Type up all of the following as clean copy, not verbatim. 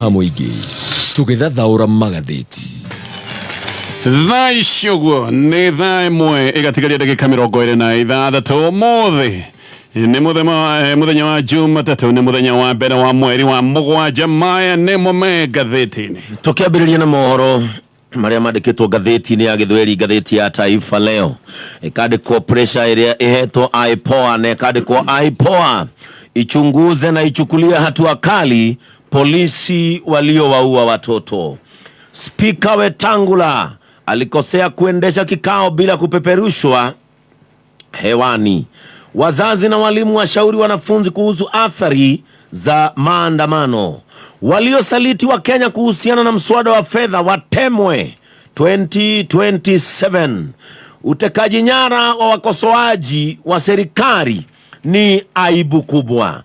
Mũingĩ tũgĩthathaũra magathĩti. Thaa ici ũguo nĩ thaa 1 ĩgatigaria ndagĩka 26. Ũmũthĩ nĩ mũthenya wa Jumatatũ, nĩ mũthenya wa mbere wa mweri wa 7. Maya nĩmo me ngathĩti-inĩ. Tũkĩambĩrĩria na mohoro marĩa mandĩkĩtwo ngathĩti-inĩ ya Gĩthweri, ngathĩti ya Taifa Leo ĩkandĩkwo pressure ĩrĩa ĩhetwo IPOA, na ĩkandĩkwo IPOA ichunguze na ichukulie hatua kali polisi waliowaua watoto. Spika Wetangula alikosea kuendesha kikao bila kupeperushwa hewani. Wazazi na walimu washauri wanafunzi kuhusu athari za maandamano. Waliosaliti wa Kenya kuhusiana na mswada wa fedha watemwe 2027. Utekaji nyara wa wakosoaji wa serikali ni aibu kubwa.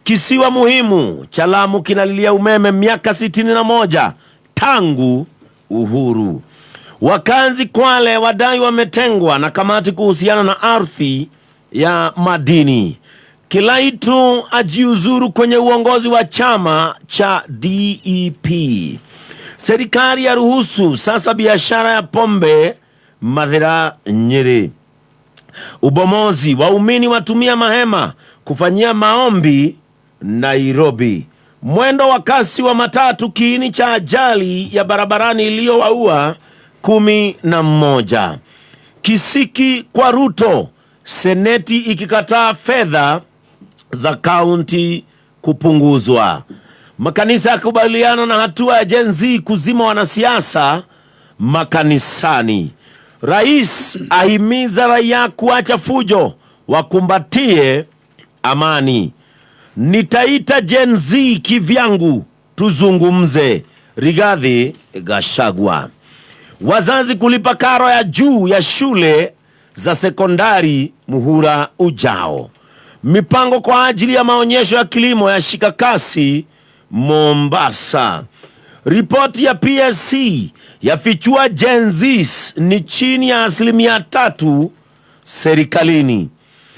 Kisiwa muhimu cha Lamu kinalilia umeme miaka 61 tangu uhuru. Wakazi Kwale wadai wametengwa na kamati kuhusiana na ardhi ya madini. Kilaitu ajiuzuru kwenye uongozi wa chama cha DEP. Serikali ya ruhusu sasa biashara ya pombe Mathira Nyeri. Ubomozi, waumini watumia mahema kufanyia maombi Nairobi. Mwendo wa kasi wa matatu kiini cha ajali ya barabarani iliyowaua 11. Kisiki kwa Ruto, seneti ikikataa fedha za kaunti kupunguzwa. Makanisa yakubaliana na hatua ya Gen Z kuzima wanasiasa makanisani. Rais ahimiza raia kuacha fujo, wakumbatie amani. Nitaita Gen Z kivyangu tuzungumze. Rigathi Gachagua. Wazazi kulipa karo ya juu ya shule za sekondari muhula ujao. Mipango kwa ajili ya maonyesho ya kilimo ya shika kasi Mombasa. Ripoti ya PSC yafichua Gen Zs ni chini ya 3% serikalini.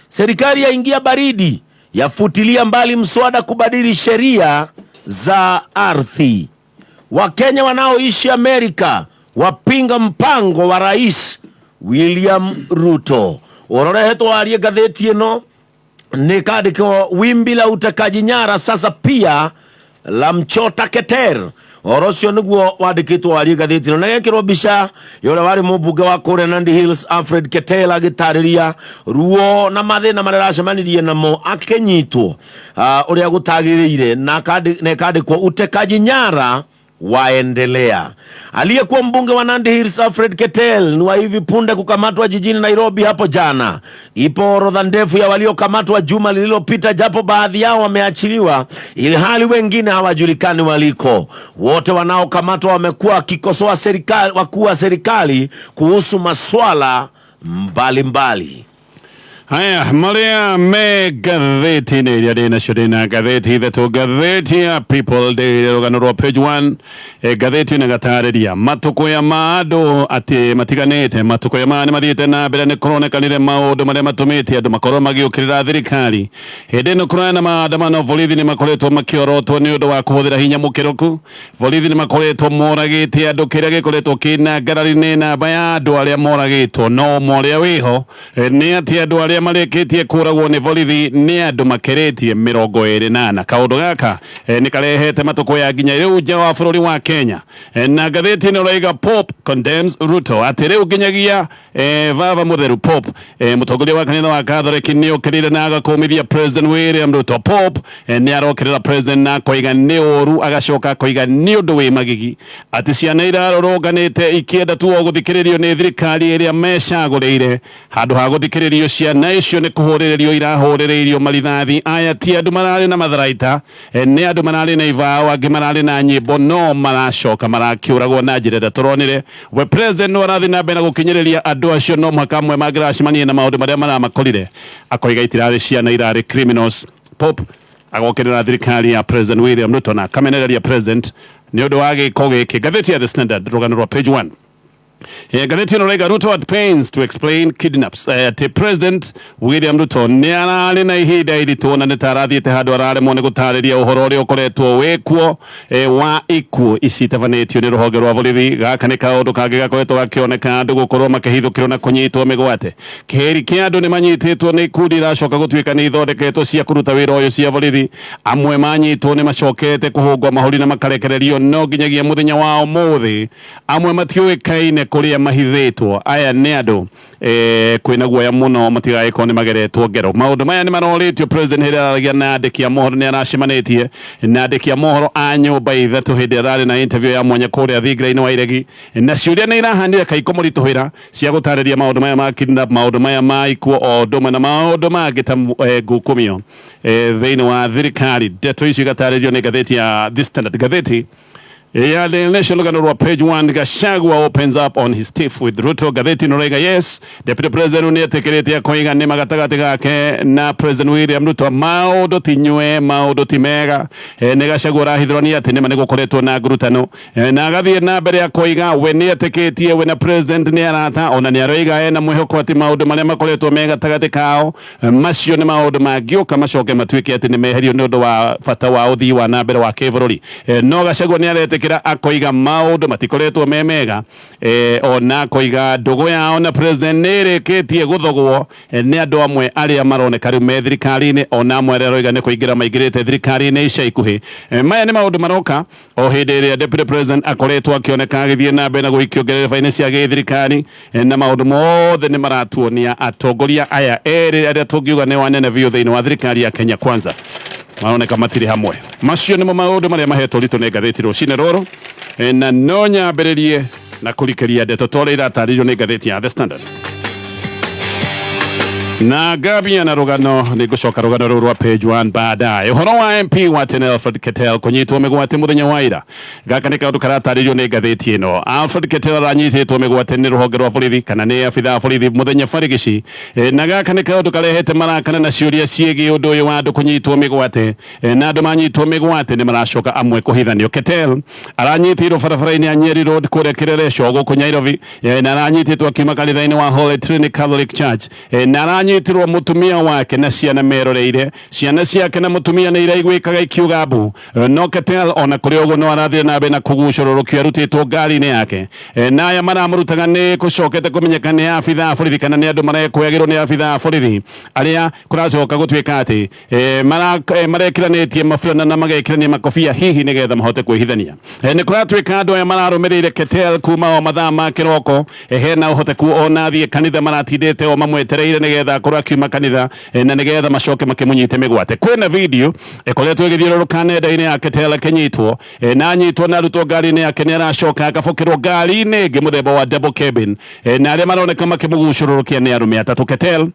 Serikali yaingia baridi, yafutilia mbali mswada kubadili sheria za ardhi. Wakenya wanaoishi Amerika wapinga mpango wa Rais William Ruto. Urorehetwo warie ngathĩti ĩno nĩ kandĩkwo wimbi la utekaji nyara sasa pia la mchota Keter. Ũhoro ũcio nĩguo wandĩkĩtwo warie ngathĩti ĩno na gekĩrwo mbica ya ũrĩa warĩ mũmbunge wa kũrĩa Nandi Hills Alfred Keter agĩtarĩria ruo na mathĩna marĩa aracemanirie namo akĩnyitwo ũrĩa gũtagĩrĩire, na ĩkandĩkwo utekaji nyara waendelea. Aliyekuwa mbunge wa Nandi Hills Alfred Keter ni wa hivi punde kukamatwa jijini Nairobi hapo jana. Ipo orodha ndefu ya waliokamatwa juma lililopita, japo baadhi yao wameachiliwa ilhali wengine hawajulikani waliko. Wote wanaokamatwa wamekuwa wakikosoa serikali, wakuu wa serikali kuhusu maswala mbalimbali. Haya marĩa me ngathĩti-inĩ iria ndĩ nacio, ndĩ na ngathĩti ithatũ. Ngathĩti ya People Daily, rũgano rwa page 1, ngathĩti ĩno ĩgatarĩria matũkũya ma andũ atĩ matiganĩte. Matũkũya maya nĩ mathiĩte na mbere, nĩ kũronekanire maũndũ marĩa matũmĩte andũ makorwo magĩũkĩrĩra thirikari. Hĩndĩ ĩno kũraya na maandamano, borithi nĩ makoretwo makĩorotwo nĩ ũndũ wa kũhũthĩra hinya mũkĩrũku. Borithi nĩ makoretwo moragĩte andũ. Kĩrĩa gĩkoretwo kĩna ngarari nĩ namba ya andũ arĩa moragĩtwo, no ũma ũrĩa wĩho nĩ atĩ andũ arĩa marĩkĩtie kũragwo nĩ borithi nĩ andũ makĩrĩtie 24. Kaũndũ gaka nĩ karehete matũkũya nginya rĩu nja wa bũrũri wa Kenya. Na ngathĩti ĩno ĩraiga Pope condemns Ruto, atĩ rĩu nginyagia baba mũtheru Pope, mũtongoria wa kanitha wa Katholiki, nĩ okĩrĩire na agakũmithia President William Ruto. Pope nĩ arokĩrĩra president na akoiga nĩ ũru, agacoka akoiga nĩ ũndũ wĩ magigi atĩ ciana irarũrũnganĩte ikĩenda tu o gũthikĩrĩrio nĩ thirikari ĩrĩa mecagũrĩire. Handũ ha gũthikĩrĩrio ciana icio, nĩ kũhũrĩrĩrio irahũrĩrĩirio marithathi. Aya ti andũ mararĩ na matharaita, nĩ andũ mararĩ na ibaũ, angĩ mararĩ na nyĩmbo, no maracoka marakĩũragwo na njĩra ĩrĩa tũronire. We president no arathiĩ na mbere na gũkinyĩrĩria andũ acio, no mũhaka amwe mangĩracemania na maũndũ marĩa maramakorire. Akoiga itirarĩ ciana, irarĩ criminals. Pope agokĩrĩra thirikari ya President William Ruto na akamenereria president nĩ ũndũ wa gĩko gĩkĩ. Ngathĩti ya The Standard, rũgano rwa page 1. Ngathĩti ĩno raiga Ruto at pains to explain kidnaps. Atĩ President William Ruto nĩ ararĩ na ihinda iritũ na nĩ ta arathiĩte handũ araremwo nĩ gũtarĩria ũhoro ũrĩa ũkoretwo wĩkuo wa ikuũ ici itabanĩtio nĩ rũhonge rwa borithi. Gaka nĩ kaũndũ kangĩ gakoretwo gakĩoneka andũ gũkorwo makĩhithũkĩrwo na kũnyitwo mĩgwate. Kĩhĩri kĩa andũ nĩ manyitĩtwo nĩ ikundi iracoka gũtuĩka nĩ ithondeketwo cia kũruta wĩra ũyũ cia borithi. Amwe manyitwo nĩ macokete kũhũngwo mahũri na makarekererio no nginyagia mũthenya wa ũmũthĩ amwe matiũĩkaine kũrĩa mahithĩtwo. Aya nĩ andũ kwĩna guoya mũno matigagĩkorwo nĩ mageretwo ngero. Maũndũ maya nĩ marorĩtio president hĩndĩ araragia na andĩki a mohoro, nĩ aracemanĩtie na andĩki a mohoro a nyũmba ithatũ hĩndĩ ararĩ na interview ya mwanya kũrĩa thingira-inĩ wa Iregi, na ciũria nĩ irahanire kaiko mũritũhĩra cia gũtarĩria maũndũ maya ma kidnap, maũndũ maya ma ikuũ o ũndũ ũmwe na maũndũ mangĩ ta ngukumio thĩinĩ wa thirikari. Ndeto icio igatarĩrio nĩ ngathĩti ya The Standard. Ngathĩti ya The Nation, rũgano rwa page 1, Gachagua opens up on his tiff with Ruto. Ngathĩti ĩno raiga yes, Deputy President nĩ etĩkĩrĩte akoiga nĩ gatagatĩ gake na President William Ruto maũndũ ti nyue, maũndũ ti mega. Nĩ Gachagua arahithũrania atĩ nĩma nĩ gũkoretwo na ngurutano, na agathiĩ na mbere akoiga we nĩ etĩkĩtie we na president nĩ arata, ona nĩ aroiga ena mwĩhoko atĩ maũndũ marĩa makoretwo me gatagatĩ kao macio nĩ maũndũ mangĩũka macoke matuĩke atĩ nĩ meherio nĩ ũndũ wa bata wa ũthii wa na mbere wa kĩbũrũri. No Gachagua nĩ aretĩkĩra akoiga maũndũ matikoretwo me mega, ona akoiga ndũgũ yao na president nĩ ĩrĩkĩtie gũthogwo nĩ andũ amwe arĩa maroneka rĩu me thirikari-inĩ, ona amwe arĩa aroiga nĩ kũingĩra maingĩrĩte thirikari-inĩ ica ikuhĩ. Maya nĩ maũndũ maroka o hĩndĩ ĩrĩa deputy president akoretwo akĩoneka agĩthiĩ na mbere na gũikio ngerereba-inĩ cia gĩthirikari, na maũndũ mothe nĩ maratuonia atongoria aya erĩ arĩa tũngiuga nĩ wanene biũ thĩinĩ wa thirikari ya Kenya Kwanza maroneka matirĩ hamwe. Macio nĩmo maũndũ marĩa mahetwo ũritũ nĩ ngathĩti rũcinĩ rũrũ, na no nyambĩrĩrie na kũrikĩria ndeto ta ũrĩa iratarĩrio nĩ ngathĩti ya The Standard na ngambia na rũgano. Nĩ ngũcoka rũgano rũu rwa page 1 baadaye. Ũhoro wa MP wa tene Alfred Keter kũnyitwo mĩgwate mũthenya wa ira, gaka nĩ kaũndũ karatarĩrio nĩ ngathĩti ĩno. Alfred Keter aranyitĩtwo mĩgwate nĩ rũhonge rwa borithi kana nĩ abithaa a borithi mũthenya barigici, na gaka nĩ kaũndũ karehete marakara na ciũria ciĩgiĩ ũndũ ũyũ wa andũ kũnyitwo mĩgwate, na andũ manyitwo mĩgwate nĩ maracoka amwe kũhithanio. Keter aranyitĩirwo barabara-inĩ ya Nyeri Road kũrĩa Kileleshwa gũkũ Nairobi, na aranyitĩtwo akiuma kanitha-inĩ wa Holy Trinity Catholic Church, na aranyitirwo mũtumia wake na ciana meroreire. Ciana ciake na mũtumia nĩ iraiguĩkaga ikiuga mbu. No Keter ona kũrĩ ũguo no arathire na mbere na kũgucũrũrũkio arutĩtwo ngari-inĩ yake, na aya maramũrutaga nĩ gũcokete kũmenyeka nĩ abithaa a borithi kana nĩ andũ marekwĩagĩrwo nĩ abithaa a borithi arĩa kũracoka gũtuĩka atĩ marekĩranĩtie maburana na magekĩrania makobia hihi nĩgetha mahote kwĩhithania. Nĩ kũratuĩka andũ aya mararũmĩrĩire Keter kuma o mathaa ma kĩroko, hena ũhoteku ona athiĩ kanitha maratindĩte o mamwetereire nĩgetha akorwo akiuma kanitha, na nĩgetha macoke makĩmũnyite mĩgwate. Kwĩna video ĩkoretwo ĩgĩthiũrũrũka nenda-inĩ ya Keter akĩnyitwo, na anyitwo na arutwo ngari-inĩ yake nĩ aracoka akabokerwo ngari-inĩ ĩngĩ mũthemba wa double cabin, na arĩa maroneka makĩmũgucũrũrũkia nĩ arũme atatũ. Keter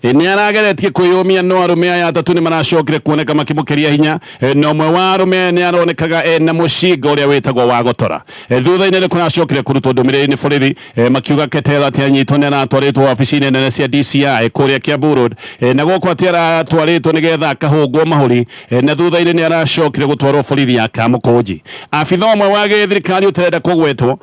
nĩ arageretie kwĩyũmia no arũme aya atatũ nĩ maracokire kuoneka makĩmũkĩria hinya, na ũmwe wa arũme aya nĩ aronekaga ena mũcinga ũrĩa wĩtagwo wa gotora. Thutha-inĩ nĩ kũracokire kũrutwo ndũmĩrĩri nĩ borithi, makiuga Keter atĩ anyitwo nĩ aratwarĩtwo wabici-inĩ nene cia DCI kũrĩa Kiambu Road, na gũkũ atĩ aratwarĩtwo nĩgetha akahũngwo mahũri, na thutha-inĩ nĩ aracokire gũtwarwo borithi ya Kamũkũnji. Abitha ũmwe wa gĩthirikari ũtarenda kũgwetwo,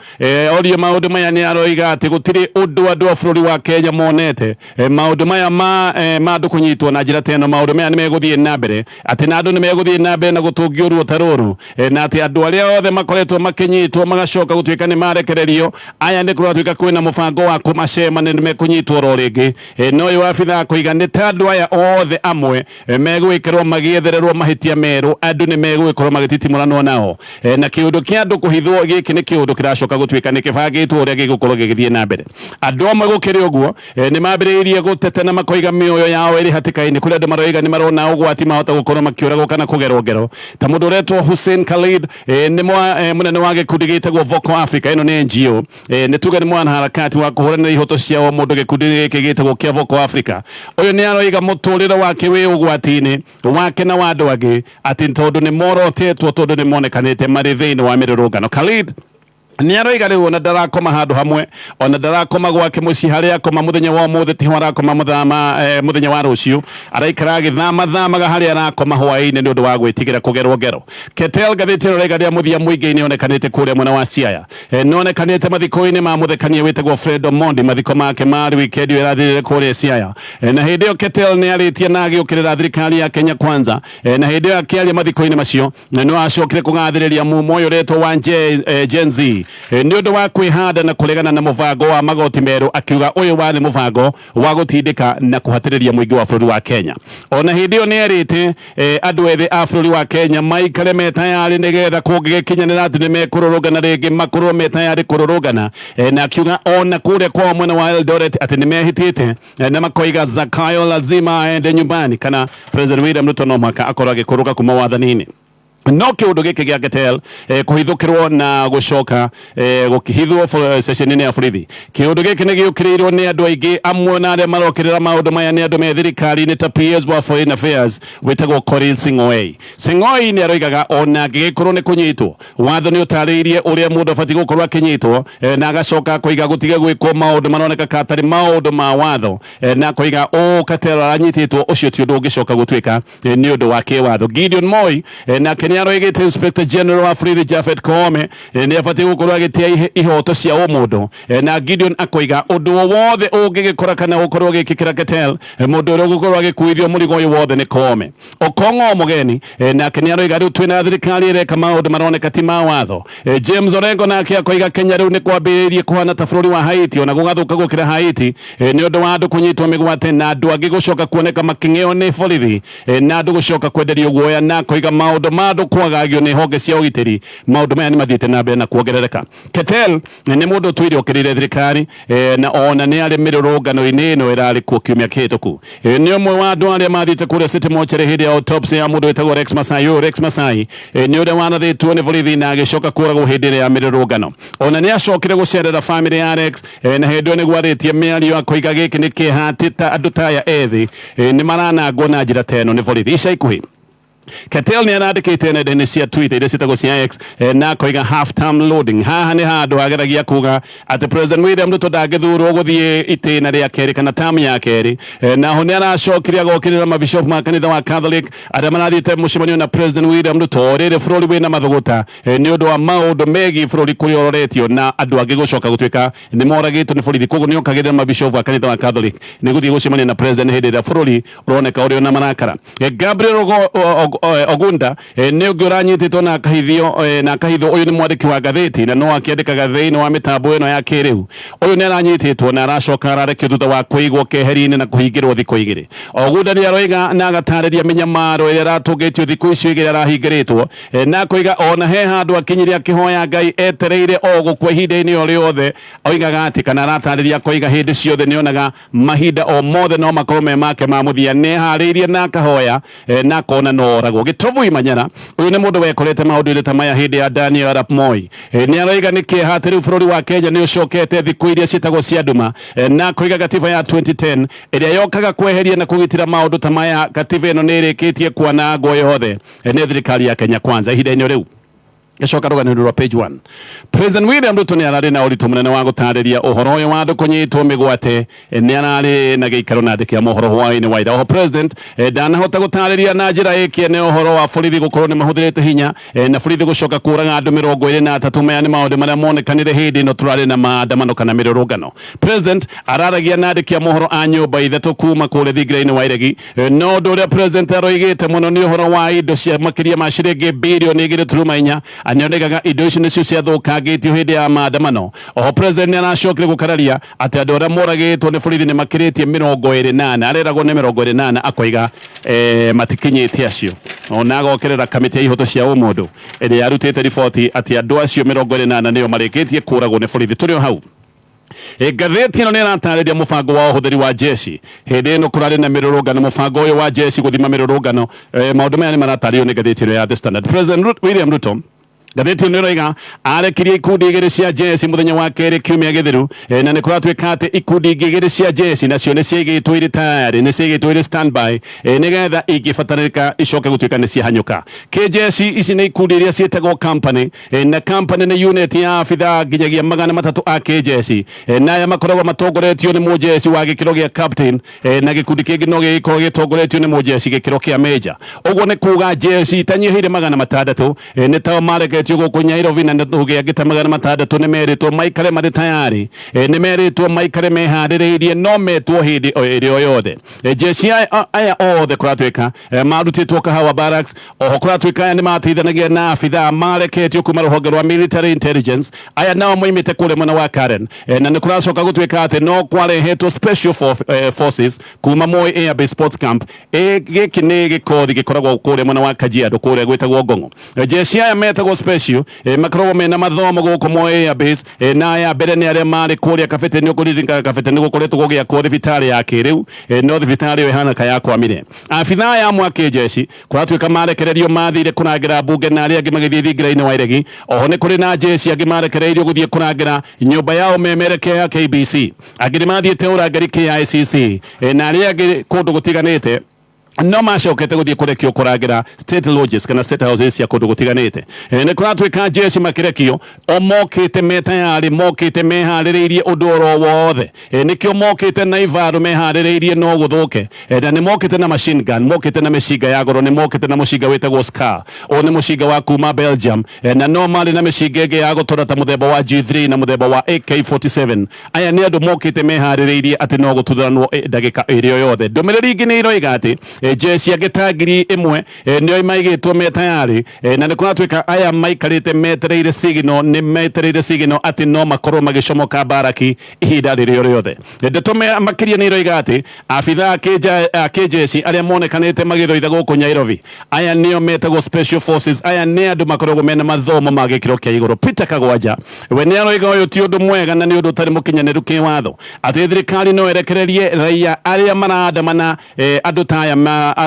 orio maũndũ maya nĩ aroiga atĩ gũtirĩ ũndũ andũ a bũrũri wa Kenya monete. Maũndũ maya ma andũ kũnyitwo na njĩra ta ĩno, maũndũ maya nĩ megũthiĩ na mbere, atĩ na andũ nĩ megũthiĩ na mbere na gũtũngio ruo ta rũrũ, na atĩ andũ arĩa othe makoretwo makĩnyitwo magacoka gũtuĩka nĩ marekererio, aya nĩ kũratuĩka kwĩna mũbango wa kũmacema nĩ mekũnyitwo oro rĩngĩ. No ũyũ abithaa kũiga nĩ ta andũ aya othe amwe megwĩkĩrwo magĩethererwo mahĩtia merũ, andũ nĩ megũgĩkorwo magĩtitimũranwo nao, na kĩũndũ kĩa andũ kũhithwo gĩkĩ nĩ kĩũndũ kĩracoka gũtuĩka nĩ kĩbangĩtwo ũrĩa gĩgũkorwo gĩgĩthiĩ na mbere. Andũ amwe gũkĩrĩ ũguo nĩ mambĩrĩirie gũteta na makoiga mĩoyo yao ĩrĩ hatĩka-inĩ. Kũrĩ andũ maroiga nĩ marona ũgwati mahota gũkorwo makĩũragwo kana kũgerwo ngero, ta mũndũ ũretwo Hussein Khalid, nĩ mũnene wa gĩkundi gĩtagwo Vocal Africa. Ĩno nĩ NGO, nĩ tuge nĩ mwanaharakati wa kũhũranĩra ihoto cia o mũndũ gĩkundi gĩkĩ gĩtagwo kĩa Vocal Africa. Ũyũ nĩ aroiga mũtũrĩre wake wĩ ũgwati-inĩ, wake na wa andũ angĩ, atĩ tondũ nĩ morotetwo tondũ nĩ monekanĩte marĩ thĩinĩ wa mĩrũrũngano. Khalid Nĩ aroiga rĩu ona ndarakoma handũ hamwe, ona ndarakoma gwake mũciĩ harĩa akoma mũthenya wa ũmũthĩ tiho arakoma mũthenya wa rũciũ, araikara agĩthamathamaga harĩa arakoma hwaĩ-inĩ nĩ ũndũ wa gwĩtigĩra kũgerwo ngero. Ketel ngathĩti ĩno ĩraiga rĩa mũthia mũingĩ-inĩ onekanĩte kũrĩa mwena wa Siaya. Nĩonekanĩte mathiko-inĩ ma mũthekania wĩtagwo Fred Omondi, mathiko make marĩ wikendi ĩyo ĩrathirire kũrĩa Siaya. Na hĩndĩ ĩyo Ketel nĩ arĩtie na agĩũkĩrĩra thirikari ya Kenya Kwanza. Na hĩndĩ ĩyo akĩaria mathiko-inĩ macio na no acokire kũgathĩrĩria mumo ũyũ ũretwo wa Gen Z nĩ ũndũ wa kwĩhanda na kũregana na mũbango wa magoti merũ, akiuga ũyũ warĩ mũbango wa gũtindĩka na kũhatĩrĩria mũingĩ wa bũrũri wa Kenya. Ona hĩndĩ ĩyo nĩ erĩte andũ ethĩ a bũrũri wa Kenya maikare me tayarĩ nĩgetha kũngĩgĩkinyanĩra atĩ nĩ mekũrũrũngana rĩngĩ makorwo me tayarĩ kũrũrũngana, na akiuga ona kũrĩa kwao mwena wa Eldoret atĩ nĩ mehĩtĩte na makoiga Zakayo lazima aende nyumbani, kana President William Ruto no mũhaka akorwo agĩkũrũka kuma wathani-inĩ. No kĩũndũ gĩkĩ gĩa Ketel kũhithũkĩrwo na gũcoka gũkĩhithwo ceceni-inĩ ya borithi, kĩũndũ gĩkĩ nĩ gĩũkĩrĩirwo nĩ andũ aingĩ, amwe na arĩa marokĩrĩra maũndũ maya nĩ andũ me thirikari-inĩ ta PS wa Foreign Affairs wĩtagwo Korir Sing'oei. Sing'oei nĩ aroigaga ona angĩgĩkorwo nĩ kũnyitwo, watho nĩ ũtarĩirie ũrĩa mũndũ abatiĩ gũkorwo akĩnyitwo, na agacoka akoiga gũtige gwĩkwo maũndũ maroneka ka tarĩ maũndũ ma watho, na akoiga ũũ Ketel aranyitĩtwo ũcio ti ũndũ ũngĩcoka gũtuĩka nĩ ũndũ wa kĩwatho. Gideon Moi nake nĩ aroigĩte Inspector General wa borithi Japhet Koome nĩ abatiĩ gũkorwo agĩtĩa ihoto cia ũmũndũ, na Gideon akoiga ũndũ o wothe ũngĩgĩkora kana ũkorwo ũgĩkĩkĩra Ketel, mũndũ ũrĩa ũgũkorwo agĩkuithio mũrigo ũyũ wothe nĩ Koome. Okong'o Mũgeni nake nĩ aroiga rĩu twĩna thirikari ĩreka maũndũ maroneka ti ma watho. James Orengo nake akoiga Kenya rĩu nĩ kwambĩrĩirie kũhana ta bũrũri wa Haiti, ona gũgathũka gũkĩra Haiti, nĩ ũndũ wa andũ kũnyitwo mĩgwate na andũ angĩ gũcoka kuoneka makĩng'eo nĩ borithi, na andũ gũcoka kwenderio guoya, na akoiga maũndũ ma andũ kwagagio nĩ honge cia ũgitĩri, maũndũ maya nĩ mathiĩte na mbere na kuongerereka. Ketel nĩ mũndũ ũtũire ũkĩrĩire thirikari, na ona nĩ arĩ mĩrũrũngano-inĩ ĩno ĩrarĩ kuo kiumia kĩhĩtũku. Nĩ ũmwe wa andũ arĩa mathiĩte kũrĩa City Mortuary hĩndĩ ya autopsy ya mũndũ wĩtagwo Rex Masai. Ũyũ Rex Masai nĩ ũrĩa warathĩtwo nĩ borithi na agĩcoka kũragwo hĩndĩ ĩrĩa ya mĩrũrũngano. Ona nĩ acokire gũcerera famĩlĩ ya Rex, na hĩndĩ ĩyo nĩguo arĩtie mĩario akoiga gĩkĩ nĩ kĩeha atĩ ta andũ ta aya ethĩ nĩ maranangwo na njĩra ta ĩno nĩ borithi. Ica ikuhĩ Ketel nĩ arandĩkĩte nenda-inĩ cia Twitter iria ciĩtagwo cia X, na akoiga half term loading. Haha nĩ handũ ageragia kuga atĩ President William Ruto ndangĩthurwo gũthiĩ itĩna rĩa kerĩ kana term ya kerĩ. Naho nĩ aracokire agokĩrĩra mabishop ma kanitha wa Catholic arĩa marathiĩte mũcemanio na President William Ruto o rĩrĩ bũrũri wĩna mathũgũta, nĩ ũndũ wa maũndũ megiĩ bũrũri kũrĩa ũroretio na andũ angĩ gũcoka gũtuĩka nĩ moragĩtwo nĩ borithi. Koguo nĩ okagĩrĩra mabishop a kanitha wa Catholic nĩ gũthiĩ gũcemania na president hĩndĩ ĩrĩa bũrũri ũroneka ũrĩ ona marakara. Gabriel Ogunda nĩ ũngĩ ũranyitĩtwo na akahithio, na akahithwo. Ũyũ nĩ mwandĩki wa ngathĩti na no akĩandĩkaga thĩinĩ wa mĩtambo ĩno ya kĩrĩu. Ũyũ nĩ aranyitĩtwo na aracoka ararekio thutha wa kũigwo keheri-inĩ na kũhingĩrwo thikũ igĩrĩ. Ogunda nĩ aroiga na agatarĩria mĩnyamaro ĩrĩa aratũngĩtio thikũ icio igĩrĩ arahingĩrĩtwo, na akoiga ona he handũ akinyire akĩhoya Ngai etereire o gũkua ihinda-inĩ o rĩothe. Oigaga atĩ kana aratarĩria akoiga hĩndĩ ciothe nĩonaga mahinda o mothe no makorwo me make ma mũthia, nĩeharĩirie na akahoya, na akona no oragwo. Gĩtobu Imanyara, ũyũ nĩ mũndũ wekorete maũndũ-inĩ ta maya hĩndĩ ya Daniel Arap Moi. Nĩ aroiga nĩ kĩeha atĩ rĩu bũrũri wa Kenya nĩ ũcokete thikũ iria ciĩtagwo cia nduma, na akoiga gatiba ya 2010 ĩrĩa yokaga kweheria na kũgitĩra maũndũ ta maya, gatiba ĩno nĩ ĩrĩkĩtie kwanangwo yothe nĩ thirikari ya Kenya Kwanza ihinda-inĩ rĩu. Gĩcoka rũgano rwa page 1. President William Ruto nĩ ararĩ na ũritũ mũnene wa gũtarĩria ũhoro ũyũ wa andũ kũnyitwo mĩgwate. Nĩ ararĩ na gĩikaro na andĩki a mohoro hwaĩ-inĩ wa ira. Oho president ndanahota gũtarĩria na njĩra ĩkĩene ũhoro wa borithi gũkorwo nĩ mahũthĩrĩte hinya, na borithi gũcoka kũraga andũ 23. Maya nĩ maũndũ marĩa monekanire hĩndĩ ĩno tũrarĩ na maandamano kana mĩrũrũngano. President araragia na andĩki a mohoro a nyũmba ithatũ kuma kũrĩa thingira-inĩ wa Iregi. No ũndũ ũrĩa president aroigĩte mũno nĩ ũhoro wa indo cia makĩria ma ciringi birioni 2.4. Nĩonegaga indo icio nĩcio ciathũkangĩtio hĩndĩ ya maandamano. Oho president nĩ aracokire gũkararia atĩ andũ arĩa moragĩtwo nĩ borithi nĩ makĩrĩtie 24, areragwo nĩ 24, akoiga matikinyĩte acio. Ona agokerera kamĩtĩ ya ihoto cia ũmũndũ ĩrĩa yarutĩte riboti atĩ andũ acio 24 nĩo marĩkĩtie kũragwo nĩ borithi. Tũrĩ o hau, Ngathĩti ĩno nĩ ĩratarĩria mũbango wa ũhũthĩri wa jeshi hĩndĩ ĩno kũrarĩ na mĩrũrũngano, mũbango ũyũ wa jeshi gũthima mĩrũrũngano. Maũndũ maya nĩ maratarĩrio nĩ ngathĩti ĩno ya The Standard. President William Ruto Ngathĩti ĩno ĩroiga arekirie ikundi igĩrĩ cia jeci mũthenya wa kerĩ kiumia gĩthiru, na nĩ kũratuĩka atĩ ikundi ingĩ igĩrĩ cia jeci nacio nĩ ciaigĩtwo irĩ tayarĩ, nĩ ciaigĩtwo irĩ standby, nĩgetha ingĩbatarĩka icoke gũtuĩka nĩ ciahanyũka. Kĩjeci ici nĩ ikundi iria ciĩtagwo company, na company nĩ unit ya abithaa nginyagia 300 a kĩjeci, na aya makoragwo matongoretio nĩ mũjeci wa gĩkĩro gĩa captain, na gĩkundi kĩngĩ no gĩgĩkorwo gĩtongoretio nĩ mũjeci gĩkĩro kĩa major. Ũguo nĩ kuga jeci itanyihĩire 600 nĩ tao mareketio gũkũ Nyairobi, na nĩ angĩ ta 600 nĩ merĩtwo maikare marĩ tayari, nĩ merĩtwo maikare meharĩrĩirie no metwo hĩndĩ o ĩrĩa o yothe. Jeci aya othe kũratuĩka marutĩtwo Kahawa Barracks. Oho kũratuĩka aya nĩ mateithanagia na abithaa mareketio kuma rũhonge rwa military intelligence, aya nao moimĩte kũrĩa mwena wa Karen, na nĩ kũracoka gũtuĩka atĩ no kwarehetwo special forces kuma Moi Air Base Sports Camp. Gĩkĩ nĩ gĩkothi gĩkoragwo kũrĩa mwena wa Kajiado, kũrĩa gwĩtagwo Ngong'o. Jeci aya metagwo special, makoragwo mena mathomo gũkũ Moi Air Base, na aya mbere nĩ arĩa marĩ kũrĩa Kabete. Nĩ ũkũririkana Kabete nĩ gũkoretwo gũgĩakwo thibitarĩ ya kĩrĩu, no thibitarĩ ĩyo ĩhana ka yakwamire. Abithaa aya amwe a kĩjeci kũratuĩka marekererio mathire kũrangĩra mbunge, na arĩa angĩ magĩthiĩ thingira-inĩ wa iregi. Oho nĩ kũrĩ na jeci angĩ marekereirio gũthiĩ kũrangĩra nyũmba ya ũmemerekia ya KBC, angĩ nĩ mathiĩte ũrangĩri KICC, na arĩa angĩ kũndũ gũtiganĩte, no macokete gũthiĩ kũrekio kũrangĩra state lodges kana state houses cia kũndũ gũtiganĩte. Nĩ kũratuĩka jeci makĩrekio o mokĩte me tayarĩ, mokĩte meharĩrĩirie ũndũ oro wothe. Nĩkĩo mokĩte na ibaru meharĩrĩirie no gũthũke, na nĩ mokĩte na machine gun, mokĩte na mĩcinga ya goro, nĩ mokĩte na mũcinga wĩtagwo SCAR, ũyũ nĩ mũcinga wa kuma Belgium, na no marĩ na mĩcinga ĩngĩ ya gũtũra ta mũthemba wa G3 na mũthemba wa AK47. Aya nĩ andũ mokĩte meharĩrĩirie atĩ no gũtuthuranwo ndagĩka ĩrĩa o yothe. Ndũmĩrĩri ingĩ nĩ iroiga atĩ jeci angĩ ta 1000 nĩo maigĩtwo me tayarĩ, na nĩ kũratuĩka aya maikarĩte metereire signal, nĩ metereire signal atĩ no makorwo magĩcomoka mbaraki ihinda rĩrĩa rĩothe. Ndeto makĩria nĩ iroiga atĩ abithaa a kĩjeci arĩa monekanĩte magĩthoitha gũkũ Nairobi, aya nĩo metagwo special forces. Aya nĩ andũ makoragwo mena mathomo ma gĩkĩro kĩa igũrũ. Peter Kagwanja we nĩ aroiga ũyũ ti ũndũ mwega na nĩ ũndũ ũtarĩ mũkinyanĩru kĩwatho atĩ thirikari no ĩrekererie raia arĩa maraandamana, andũ ta aya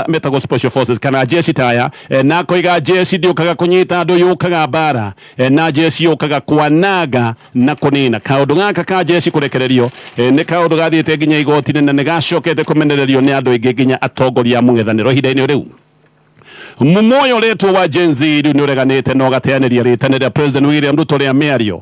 metagwo special forces kana jeci ta aya, na akoiga jeci ndĩũkaga kũnyita andũ, yũkaga mbara, na jeci yũkaga kwananga na kũnina. Kaũndũ gaka ka jeci kũrekererio nĩ kaũndũ gathiĩte nginya igoti-inĩ na nĩ gacokete kũmenererio nĩ andũ aingĩ, nginya atongoria a mũng'ethanĩro ihinda-inĩ rĩu. Mumoyo ũretwo wa Gen Z rĩu nĩ ũreganĩte na ũgateanĩria rĩtana rĩa President William Ruto rĩa mĩario,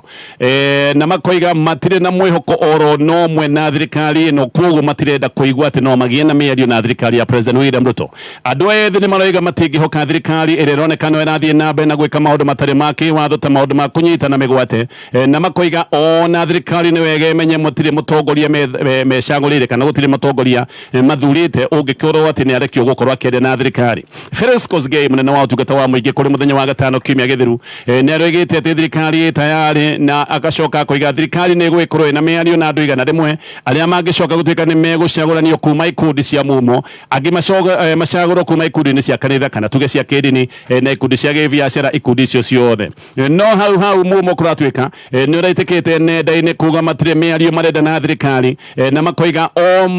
na makoiga matirĩ na mwĩhoko oro no mwe na thirikari ĩno, koguo matirenda kũigua atĩ no magĩe na mĩario na thirikari ya President William Ruto. Andũ aya ethĩ nĩ maroiga matingĩhoka thirikari ĩrĩa ĩroneka no ĩrathiĩ na mbere na gwĩka maũndũ matarĩ ma kĩwatho ta maũndũ ma kũnyitana mĩgwate, na makoiga ona thirikari nĩ wega ĩmenye mũtirĩ mũtongoria mecagũrĩire kana gũtirĩ mũtongoria mathurĩte ũngĩkorwo atĩ nĩ arekio gũkorwo akĩaria na thirikari. Felix Kosgei, mũnene wa ũtungata wa mũingĩ, kũrĩ mũthenya wa gatano kiumia gĩthiru, nĩ aroigĩte atĩ thirikari ĩ tayarĩ, na agacoka akoiga thirikari nĩ ĩgũgĩkorwo ĩna mĩario na andũ 100 arĩa mangĩcoka gũtuĩka nĩ megũcagũranio kuma ikundi cia mumo, angĩ macagũrwo kuma ikundi-inĩ cia kanitha kana tuge cia kĩndini, na ikundi cia gĩbiacara, ikundi icio ciothe. No hau hau mumo kũratuĩka nĩ ũraitĩkĩte nenda-inĩ kuga matirĩ mĩario marenda na thirikari, na makoiga o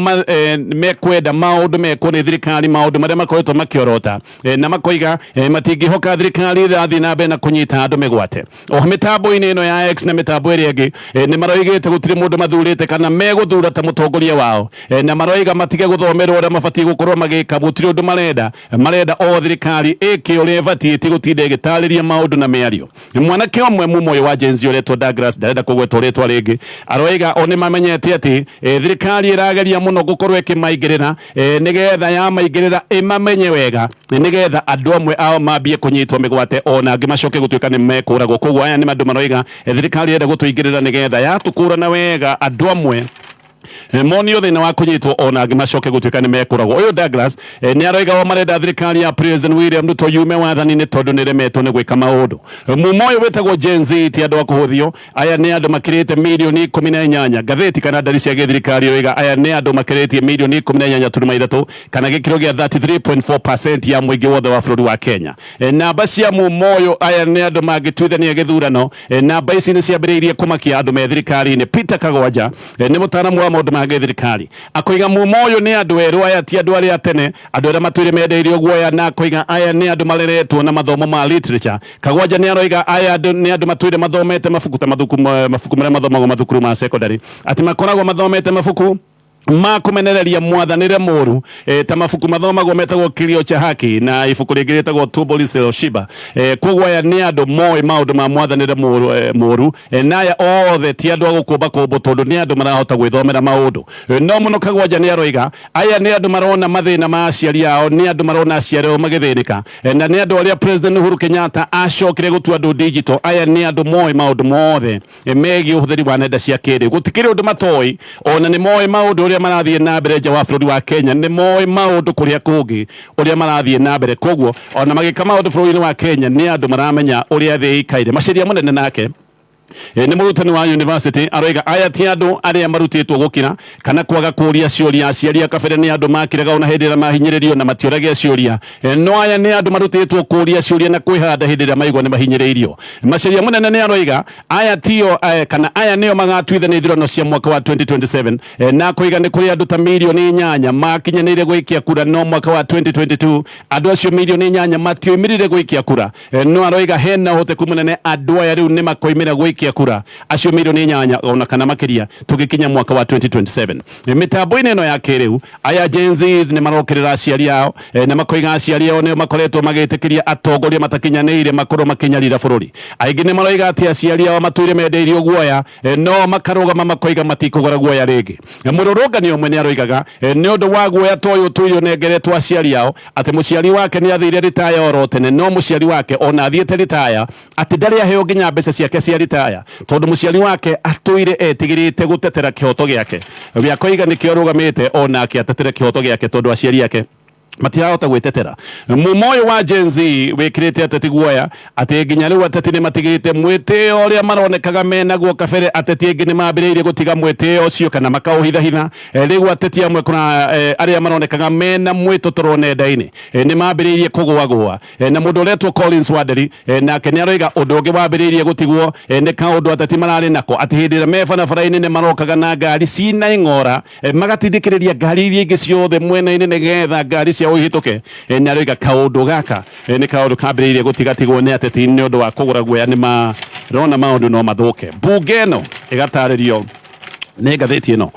mekwenda maũndũ mekwo nĩ thirikari, maũndũ marĩa makoretwo makĩorota, na makoiga matingĩhoka thirikari ĩrathiĩ na mbere na kũnyita andũ mĩgwate. O mĩtambo-inĩ ĩno ya X na mĩtambo ĩrĩa ĩngĩ, nĩ maroigĩte gũtirĩ mũndũ mathurĩte kana megũthura ta mũtongoria wao, na maroiga matige gũthomerwo ũrĩa mabatiĩ gũkorwo magĩka, gũtirĩ ũndũ marenda, marenda o thirikari ĩke ũrĩa ĩbatiĩ, ti gũtinda ĩgĩtarĩria maũndũ na mĩario. Mwanake ũmwe mumo ũyũ wa Gen Z ũretwo Douglas, ndarenda kũgwetwo rĩtwa rĩngĩ, aroiga o nĩ mamenyete atĩ thirikari ĩrageria mũno gũkorwo ĩkĩmaingĩrĩra, nĩgetha yamaingĩrĩra ĩmamenye wega, nĩgetha andũ amwe ao mambie kũnyitwo mĩgwate ona angĩ macoke gũtuĩka nĩ mekũragwo. Koguo aya nĩ andũ maroiga thirikari ĩrenda gũtũingĩrĩra nĩgetha yatũkũrana wega andũ amwe monio thĩna wa kũnyitwo ona angĩ macoke gũtuĩka nĩ mekũragwo. Ũyũ Douglas nĩ aroiga o marenda thirikari ya President William Ruto yume wathani-inĩ tondũ nĩ ĩremetwo nĩ gwĩka maũndũ. Mumo ũyũ wĩtagwo Gen Z ti andũ a kũhũthio, aya nĩ andũ makĩrĩte mirioni 18. Ngathĩti kana ndari cia gĩthirikari iroiga aya nĩ andũ makĩrĩtie mirioni 18.3 kana gĩkĩro gĩa 33.4% ya mũingĩ wothe wa bũrũri wa Kenya. Namba cia mumo ũyũ, aya nĩ andũ mangĩtuithania gĩthurano, namba ici nĩ ciambĩrĩirie kũmakia andũ me thirikari-inĩ. Peter Kagwanja nĩ mũtaaramu wa maũndũ ma gĩthirikari. Akoiga mumo ũyũ nĩ andũ erũ, aya ti andũ arĩa tene, andũ arĩa matũire mendeirio guoya, na akoiga aya nĩ andũ mareretwo na mathomo ma literature. Kagwanja nĩ aroiga aya nĩ andũ matũire mathomete mabuku ta mabuku marĩa mathomagwo mathukuru ma secondary, atĩ makoragwo mathomete mabuku ma kũmenereria mwathanĩre mũru, ta mabuku mathomagwo metagwo Kilio cha Haki na ibuku rĩngĩ rĩtagwo Tumbo Lisiloshiba. Koguo aya nĩ andũ moĩ maũndũ ma mwathanĩre mũru, na aya othe ti andũ a gũkũmba kũmbũ tondũ nĩ andũ marahota gwĩthomera maũndũ. No mũno Kagwanja nĩ aroiga aya nĩ andũ marona mathĩna ma aciari ao, nĩ andũ marona aciari ao magĩthĩnĩka, na nĩ andũ arĩa President Uhuru Kenyatta acokire gũtua andũ digital. Aya nĩ andũ moĩ maũndũ mothe megiĩ ũhũthĩri wa nenda cia kĩrĩu, gũtikĩrĩ ũndũ matoĩ, ona nĩ moĩ maũndũ ũrĩa marathiĩ na mbere nja wa bũrũri wa Kenya, nĩ moĩ maũndũ kũrĩa kũngĩ ũrĩa marathiĩ na mbere. Koguo ona magĩka maũndũ bũrũri-inĩ wa Kenya nĩ andũ maramenya ũrĩa thĩ ĩikaire. Maceria mũnene nake nĩ mũrutani wa university, aroiga aya ti andũ arĩa marutĩtwo gũkira kana kwaga kũria ciũria. Aciari a kabere nĩ andũ makiraga ona hĩndĩ ĩrĩa mahinyĩrĩrio na matiũragia ciũria, no aya nĩ andũ marutĩtwo kũria ciũria na kwĩhanda hĩndĩ ĩrĩa maigua nĩ mahinyĩrĩirio. Maceria mũnene nĩ aroiga aya tio, kana aya nĩo magatuithania ithurano cia mwaka wa 2027, na koiga nĩ kũrĩ andũ ta 8 milioni makinyanĩire gwĩkia kura, no mwaka wa 2022 andũ acio 8 milioni matioimĩrire gwĩkia kura. No aroiga hena ũhoteku mũnene andũ aya rĩu nĩ makoimĩra gwĩkia kura, acio 8 milioni ona kana makĩria, tũgĩkinya mwaka wa 2027. Mĩtambo-inĩ ĩno ya kĩrĩu, aya Gen Zs nĩ marokĩrĩra aciari ao, na makoiga aciari ao nĩo makoretwo magĩtĩkĩria atongoria matakinyanĩire makorwo makĩnyarira bũrũri. Aingĩ nĩ maroiga atĩ aciari ao matũire mendeirio guoya, no makarũgama makoiga matikũgũra guoya rĩngĩ. Mũrũrũngani ũmwe nĩ aroigaga nĩ ũndũ wa guoya ta ũyũ tũire ũnengeretwo aciari ao, atĩ mũciari wake nĩ athire ritaya oro tene, no mũciari wake ona athiĩte ritaya atĩ ndarĩ aheo nginya mbeca ciake cia ritaya, tondũ mũciari wake atũire etigĩrĩte gũtetera kĩhoto gĩake. We akoiga nĩkĩo arũgamĩte onake atetere kĩhoto gĩake, tondũ aciari ake matirahota gwĩtetera. Mumo ũyũ wa Gen Z wĩkĩrĩte ateti guoya, atĩ nginya rĩu ateti nĩ matigĩte mwĩtĩo ũrĩa maronekaga menaguo kabere. Ateti aingĩ nĩ mambĩrĩirie gũtiga mwĩtĩo ũcio kana makaũhithahitha. Rĩu ateti amwe kuna arĩa maronekaga mena mwĩtũtũro nenda-inĩ, nĩ mambĩrĩirie kũgũagũa. Na mũndũ ũretwo Collins Wanderi, nake nĩ aroiga ũndũ ũngĩ wambĩrĩirie gũtigwo, nĩ kaũndũ ateti mararĩ nako, atĩ hĩndĩ ĩrĩa me barabara-inĩ nĩ marokaga na ngari cina ing'ora, magatindĩkĩrĩria ngari iria ingĩ ciothe mwena-inĩ nĩgetha ngari ciao ihĩtũke. Nĩ aroiga kaũndũ gaka, nĩ kaũndũ kambĩrĩirie gũtigatigwo nĩ ateti nĩ ũndũ wa kũgũra guoya, nĩ marona maũndũ no mathũke. Mbunge ĩno ĩgatarĩrio nĩ ngathĩti ĩno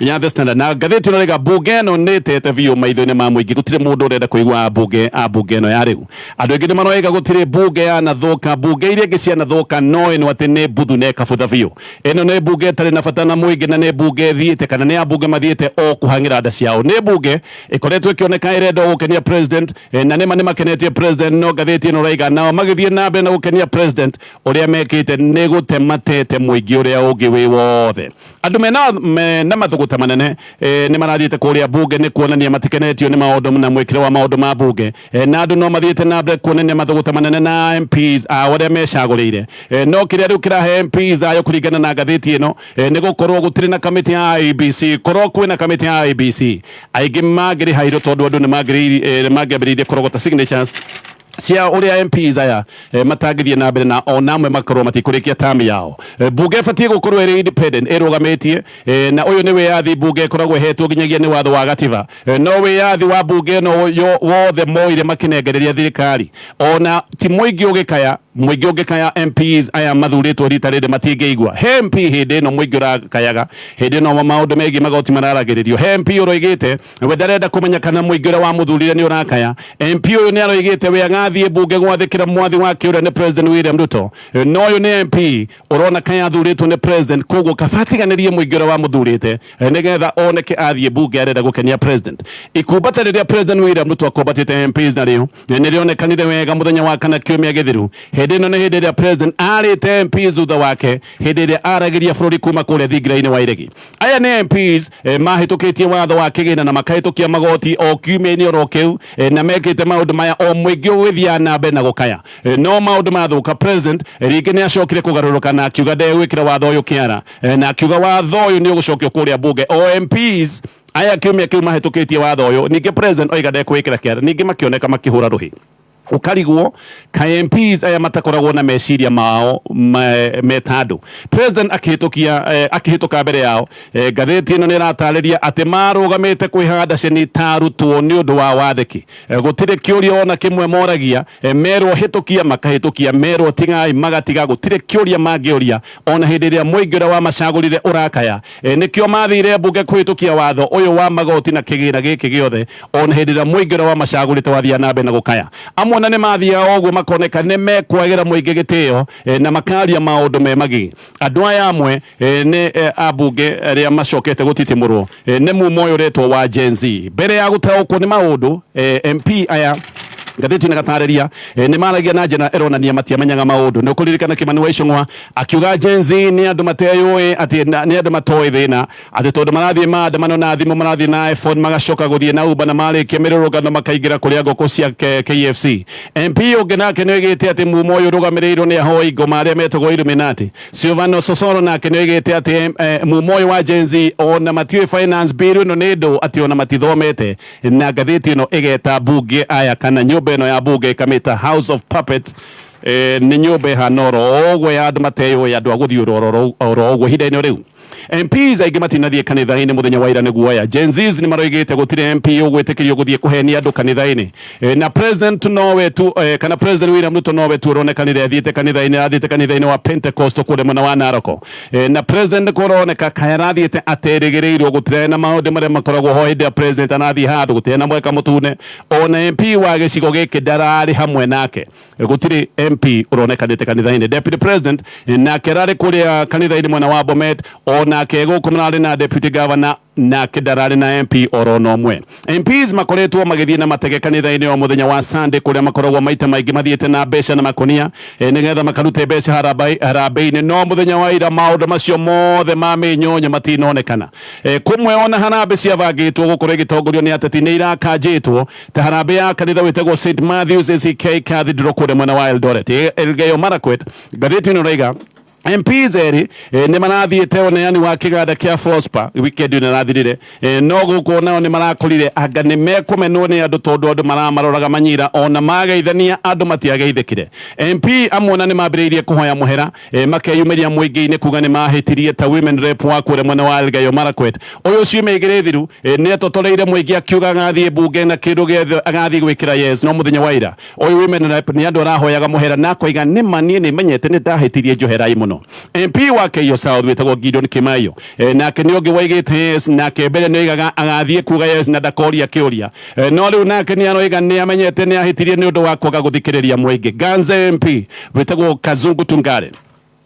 ya The Standard, na ngathĩti ĩno rĩga mbunge ĩno nĩ ĩtete biũ maitho-inĩ ma mũingĩ. Gũtirĩ mũndũ ũrenda kũigua mbunge a mbunge ĩno ya rĩu. Andũ aingĩ nĩ maroiga gũtirĩ mbunge yanathũka, mbunge iria ingĩ cianathũka, no ĩno atĩ nĩ mbuthu na ĩkabutha biũ. Ĩno nĩ mbunge ĩtarĩ na bata na mũingĩ, na nĩ mbunge ĩthiĩte, kana nĩ ambunge mathiĩte o kũhang'ĩra nda ciao. Nĩ mbunge ĩkoretwo ĩkĩoneka ĩrenda o gũkenia president, na nĩma nĩ makenetie president, no ngathĩti ĩno raiga nao magĩthiĩ na mbere na gũkenia president, ũrĩa mekĩte nĩ gũtematete mũingĩ ũrĩa ũngĩ wĩ wothe. Andũ mena mathũgũta manene, nĩ marathiĩte kũrĩa mbunge nĩ kuonania matikenetio nĩ maũndũ na mwĩkĩre wa maũndũ ma mbunge, na andũ no mathiĩte na mbere kuonania mathũgũta manene na MPs ao arĩa mecagũrĩire. No kĩrĩa rĩu kĩrahe MPs ayo kũringana na ngathĩti ĩno, nĩ gũkorwo gũtirĩ na kamĩtĩ ya IEBC. Korwo kwĩna kamĩtĩ ya IEBC, aingĩ mangĩrĩhairwo, tondũ andũ nĩ mangĩambĩrĩirie kũrogota signatures cia ũrĩa MPs aya, matangĩthiĩ na mbere na ona amwe makorwo matikũrĩkia term yao. Mbunge ĩbatiĩ gũkorwo ĩrĩ independent, ĩrũgamĩtie, na ũyũ nĩ wĩyathi mbunge ĩkoragwo ĩhetwo nginyagia nĩ watho wa gatiba. No wĩyathi wa mbunge ĩno wothe moire makĩnengereria thirikari, ona ti mũingĩ ũgĩkaya. Mũingĩ ũngĩkaya, MPs aya mathurĩtwo rita rĩrĩ matingĩigua. He MP hĩndĩ ĩno mũingĩ ũrakayaga, hĩndĩ ĩno maũndũ megiĩ magoti mararagĩrĩrio, he MP ũroigĩte we ndarenda kũmenya kana mũingĩ ũrĩa wamũthurire nĩ ũrakaya. MP ũyũ nĩ aroigĩte we agathiĩ mbunge gwathĩkĩra mwathi wake ũrĩa nĩ President William Ruto. No ũyũ nĩ MP ũrona kaya athurĩtwo nĩ president, koguo kabatiganĩrie mũingĩ ũrĩa wamũthurĩte, nĩgetha oneke athiĩ mbunge arenda gũkenia president. Ikumbata rĩrĩa President William Ruto akumbatĩte MPs narĩo, nĩ rĩonekanire wega mũthenya wa kana kiumia gĩthiru. Hĩndĩ ĩno nĩ hĩndĩ ĩrĩa president arĩte MPs thutha wake hĩndĩ ĩrĩa aragĩria bũrũri kuma kũrĩa thingira-inĩ wa iregi. Aya nĩ MPs, mahĩtũkĩtie watho wa kĩgĩna na makahĩtũkia magoti o kiumia-inĩ oro kĩu, na mekĩte maũndũ maya o mũingĩ ũgĩthiaga na mbere na gũkaya. No maũndũ mathũka, president, rĩngĩ nĩ acokire kũgarũrũka na akiuga ndegwĩkĩra watho ũyũ kĩara, na akiuga watho ũyũ nĩ ũgũcokio kũrĩa mbunge. O MPs aya kiumia kĩu mahĩtũkĩtie watho ũyũ, ningĩ president oiga ndekwĩkĩra kĩara, ningĩ makĩoneka makĩhũra rũhĩ. Ukarigwo ka MPs aya matakoragwo na meciria mao meta andũ. President akĩhĩtũkia akĩhĩtũka mbere yao, ngathĩti ĩno nĩ ĩratarĩria atĩ marũgamĩte kwĩhanda ceni ta arutwo nĩ ũndũ wa wathĩki. Gũtirĩ kĩũria ona kĩmwe moragia, merwo hĩtũkia makahĩtũkia, merwo tigai magatiga, gũtirĩ kĩũria mangĩũria ona hĩndĩ ĩrĩa mũingĩ ũrĩa wamacagũrire ũrakaya. Nĩkĩo mathire mbunge kũhĩtũkia watho ũyũ wa magoti na kĩgĩna gĩkĩ gĩothe, ona hĩndĩ ĩrĩa mũingĩ ũrĩa wamacagũrĩte wathiaga na mbere na gũkaya. Amwe ona nĩ mathiaga ũguo makoneka nĩ mekwagĩra mũingĩ gĩtĩo na makaria maũndũ me magigi. Andũ aya amwe nĩ ambunge arĩa macokete gũtitimũrwo nĩ mumo ũyũ ũretwo wa Gen Z. Mbere ya gũtaũkwo nĩ maũndũ, MP aya, ngathĩti ĩno ĩgatarĩria, nĩ maragia na njĩra ĩronania matiamenyaga maũndũ. Nĩ ũkũririkana Kimani wa Ichung'wa akiuga Gen Z nĩ andũ mateyũĩ, atĩ nĩ andũ matoĩ thĩna, atĩ tondũ marathiĩ maandamano na thimũ, marathiĩ na iPhone, magacoka gũthiĩ na Uber, na marĩkia mĩrũrũngano makaingĩra kũrĩa ngũkũ cia KFC. MP ũngĩ nake nĩ oigĩte atĩ mumo ũyũ ũrũgamĩrĩirwo nĩ ahoi ngoma arĩa metagwo Illuminati. Silvano Sosoro nake nĩ oigĩte atĩ mumo ũyũ wa Gen Z ona matiũĩ finance bill ĩno nĩ ndũ, atĩ ona matithomete. Na ngathĩti ĩno ĩgeta mbunge aya kana nyũmba ĩno ya mbunge ĩkamĩta House of Puppets. Nĩ nyũmba ĩhana oro ũguo ya andũ mateyũĩ, andũ a gũthiũrwo oro ũguo. Ihinda-inĩ rĩu MPs aingĩ matinathiĩ kanitha-inĩ mũthenya wa ira nĩ guoya. Gen Zs nĩ maroigĩte gũtirĩ MP ũgwĩtĩkĩrio gũthiĩ kũhenia andũ kanitha-inĩ. Na president nowe tu, kana President William Ruto nowe tu ũronekanire athiĩte kanitha-inĩ, athiĩte kanitha-inĩ wa Pentecostal kũrĩa mwena wa Narok. Na president kũroneka kaĩ arathiĩte aterĩgĩrĩirwo, gũtirĩ na maũndũ marĩa makoragwo ho hĩndĩ ya president arathiĩ handũ, gũtirĩ na mweka mũtune, ona MP wa gĩcigo gĩkĩ ndararĩ hamwe nake. Gũtirĩ MP ũronekanĩte kanitha-inĩ. Deputy President nake ararĩ kũrĩa kanitha-inĩ mwena wa Bomet, onake gũkũ mararĩ na deputy governor, nake ndararĩ na MP oro na ũmwe. MPs makoretwo magĩthiĩ na matege kanitha-inĩ o mũthenya wa Sunday, kũrĩa makoragwo maita maingĩ mathiĩte na mbeca na makonia, nĩgetha makarute mbeca harambĩ-inĩ, no mũthenya wa ira maũndũ macio mothe ma mĩnyonyo matinonekana. Kũmwe ona harambĩ ciabangĩtwo gũkorwo igĩtongorio nĩ ateti nĩ irakanjĩtwo, ta harambĩ ya kanitha wĩtagwo St Matthews ACK Cathedral kũrĩa mwena wa Eldoret, Elgeyo Marakwet. Ngathĩti ĩno ĩraiga MPs erĩ nĩ marathiĩte ũneani wa kĩganda kĩa Prosper weekend ĩno ĩrathirire, no gũkũ nao nĩ marakorire anga nĩ mekũmenwo nĩ andũ tondũ andũ maramaroraga manyira, ona mageithania andũ matiageithĩkire. MP amwe ona nĩ mambĩrĩirie kũhoya mũhera, makeyumĩria mũingĩ-inĩ kuga nĩ mahĩtirie, ta women rep wa kũrĩa mwena wa Elgeyo Marakwet. Ũyũ ciumia igĩrĩ thiru nĩ etotoreire mũingĩ akiuga agathiĩ mbunge na kĩndũ gĩothe agathiĩ gwĩkĩra yes, no mũthenya wa ira ũyũ women rep nĩ andũ arahoyaga mũhera na akoiga nĩma niĩ nĩ menyete nĩ ndahĩtirie, njoherai mũno. MP wa Keiyo South wĩtagwo Gideon Kimaiyo, nake nĩ ũngĩ waigĩte yes, nake mbere nĩ oigaga agathiĩ kuga yes na ndakoria kĩũria, no rĩu nake nĩ aroiga nĩ amenyete nĩ ahĩtirie nĩ ũndũ wa kwaga gũthikĩrĩria mũingĩ. Ganze MP wĩtagwo Kazungu Tungare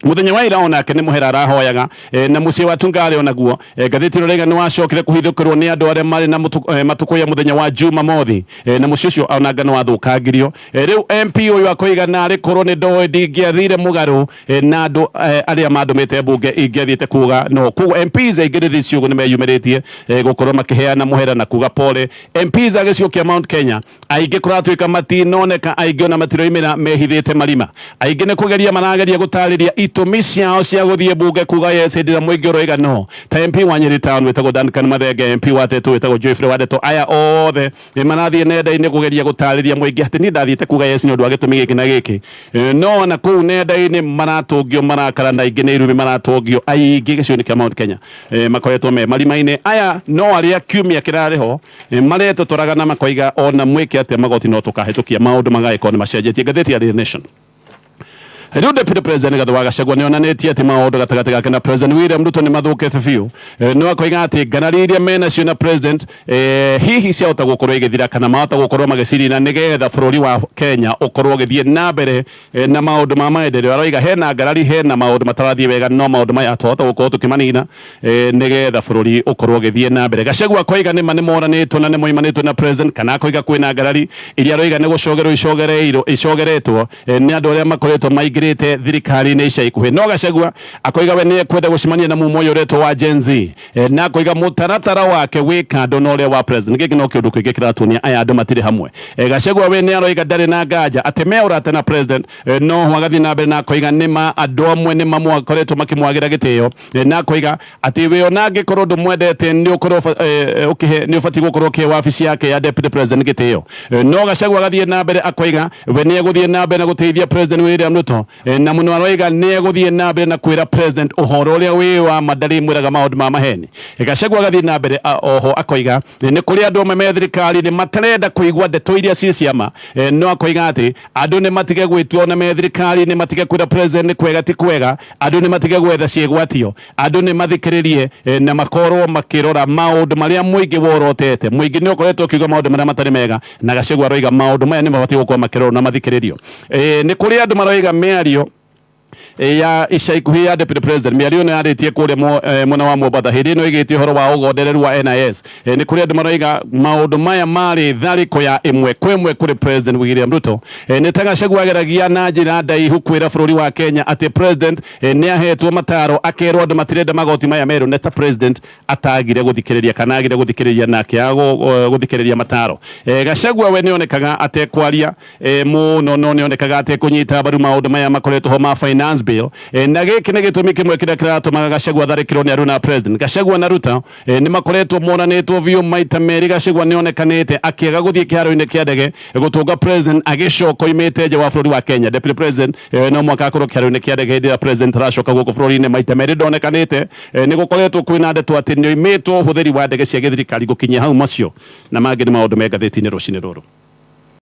muthenya wa ira onake nĩ mũhera arahoyaga, na mũciĩ wa Tungare onaguo, ngathĩti ĩno rĩga nĩ wacokire kũhithũkĩrwo nĩ andũ arĩa marĩ na matukũ ya mũthenya wa Jumamothi, na mũciĩ ũcio onanga nĩ wathũkangirio. Rĩu MP ũyũ akoiga narĩ korwo nĩ ndoĩ ndingĩathire mũgarũ na andũ arĩa mandũmĩte mbunge, ingĩathiĩte kuga no. Koguo MPs aingĩ rĩthĩ ciũguo nĩ meyumĩrĩtie gũkorwo makĩheana mũhera na kuga pole. MPs a gĩcigo kĩa Mount Kenya aingĩ kũratuĩka matinoneka, aingĩ ona matiroimĩra, mehithĩte marima. Aingĩ nĩ kũgeria marageria gũtarĩria itũmi ciao cia gũthiĩ mbunge kuga yes hĩndĩ ĩrĩa mũingĩ ũroiga no, ta MP wa Nyeri Town wĩtagwo Duncan Mathenge, MP wa Tetu wĩtagwo Geoffrey Wandeto. Aya othe nĩ marathiĩ nenda-inĩ kũgeria gũtarĩria mũingĩ atĩ niĩ ndathiĩte kuga yes nĩ ũndũ wa gĩtũmi gĩkĩ na gĩkĩ. No ona kũu nenda-inĩ maratũngio marakara na aingĩ nĩ irumi maratũngio. Aingĩ gĩcigo-inĩ kĩa Mount Kenya makoretwo me marima-inĩ aya, no arĩa kiumia kĩrarĩ ho maretotoraga na makoiga ona mwĩke atĩa magoti no tũkahĩtũkia, maũndũ magagĩkorwo nĩ macenjetie. Ngathĩti ya Daily Nation. Rĩu Deputy President Rigathi wa Gachagua nĩ onanĩtie atĩ maũndũ gatagatĩ gake na President William Ruto nĩ mathũkĩte biũ. No akoiga atĩ ngarari iria menacio na president hihi ciahota gũkorwo igĩthira kana mahota gũkorwo magĩcirina nĩgetha bũrũri wa Kenya ũkorwo ũgĩthiĩ na mbere na maũndũ ma maendeleo. Aroiga hena ngarari, hena maũndũ matarathiĩ wega, no maũndũ maya twahota gũkorwo tũkĩmanina nĩgetha bũrũri ũkorwo ũgĩthiĩ na mbere. Gachagua akoiga nĩma nĩ moranĩtwo na nĩ moimanĩtwo na president, kana akoiga kwĩna ngarari iria aroiga nĩ gũcogerwo icogereirwo icogeretwo nĩ andũ arĩa makoretwo maingĩrĩte. aingĩrĩte thirikari-inĩ ica ikuhĩ. No Gachagua akoiga we nĩ ekwenda gũcemania na mumo ũyũ ũretwo wa Gen Z, na akoiga mũtaratara wake wĩ kando na ũrĩa wa president. Gĩkĩ no kĩũndũ kĩngĩ kĩratuonia aya andũ matirĩ hamwe. Gachagua we nĩ aroiga ndarĩ na nganja atĩ me ũrata na president, no ho agathiĩ na mbere na akoiga nĩma andũ amwe nĩ makoretwo makĩmwagĩra gĩtĩo, na akoiga atĩ we ona angĩkorwo ndũmwendete nĩ ũkorwo ũkĩhe nĩ ũbatiĩ gũkorwo ũkĩhe wabici yake ya deputy president gĩtĩo. No Gachagua agathiĩ na mbere akoiga we nĩ egũthiĩ na mbere na gũteithia President William Ruto, na mũno aroiga nĩ egũthiĩ na mbere na kwĩra president ũhoro ũrĩa wĩ wa ma, ndarĩmwĩraga maũndũ ma maheni. Gachagua agathiĩ na mbere oho akoiga nĩ kũrĩ andũ amwe me thirikari-inĩ matarenda kũigua ndeto iria ciĩ ciama, no akoiga atĩ andũ nĩ matige gwĩtua ona me thirikari-inĩ, matige kwĩra president nĩ kwega ti kwega, andũ nĩ matige gwetha ciĩgwatio, andũ nĩ mathikĩrĩrie na makorwo makĩrora maũndũ marĩa mũingĩ worotete. Mũingĩ nĩ ũkoretwo ũkiuga maũndũ marĩa matarĩ mega, na Gachagua aroiga maũndũ maya nĩ mabatiĩ gũkorwo makĩrorwo na mathikĩrĩrio. Nĩ kũrĩ andũ maroiga mĩario ya ica ikuhĩ ya deputy president, mĩario ĩno yarĩtie kũrĩa mwena wa Mombatha hĩndĩ ĩno ĩgĩtie ũhoro wa ũgondereru wa NIS. Nĩ kũrĩ andũ maroiga maũndũ maya marĩ tharĩko ya ĩmwe kwa ĩmwe kũrĩ President William Ruto. Nĩ ta Gachagua ageragia na njĩra ndaihu kwĩra bũrũri wa Kenya atĩ president nĩ ahetwo mataro akerwo andũ matirenda magoti maya merũ, nĩ ta president atagire gũthikĩrĩria kana agire gũthikĩrĩria na akĩaga gũthikĩrĩria mataro. Gachagua we nĩonekaga atekwaria mũno, no nĩonekaga atekũnyita mbaru maũndũ maya makoretwo ho ma finance bill, na gĩkĩ nĩ gĩtũmi kĩmwe kĩrĩa kĩratũmaga Gachagua atharĩkĩrwo nĩ aruna president. Gachagua na Ruto nĩ makoretwo monanĩtwo biũ maita merĩ. Gachagua nĩonekanĩte akĩaga gũthiĩ kĩharo-inĩ kĩa ndege gũtũnga president agĩcoka oimĩte nja wa bũrũri wa Kenya. Deputy president no mũhaka akorwo kĩharo-inĩ kĩa ndege hĩndĩ ĩrĩa president aracoka gũkũ bũrũri-inĩ, maita merĩ ndonekanĩte. Nĩ gũkoretwo kwĩna ndeto atĩ nĩ oimĩtwo ũhũthĩri wa ndege cia gĩthirikari gũkinyia hau. Macio na mangĩ nĩ maũndũ me ngathĩti-inĩ rũcinĩ rũrũ.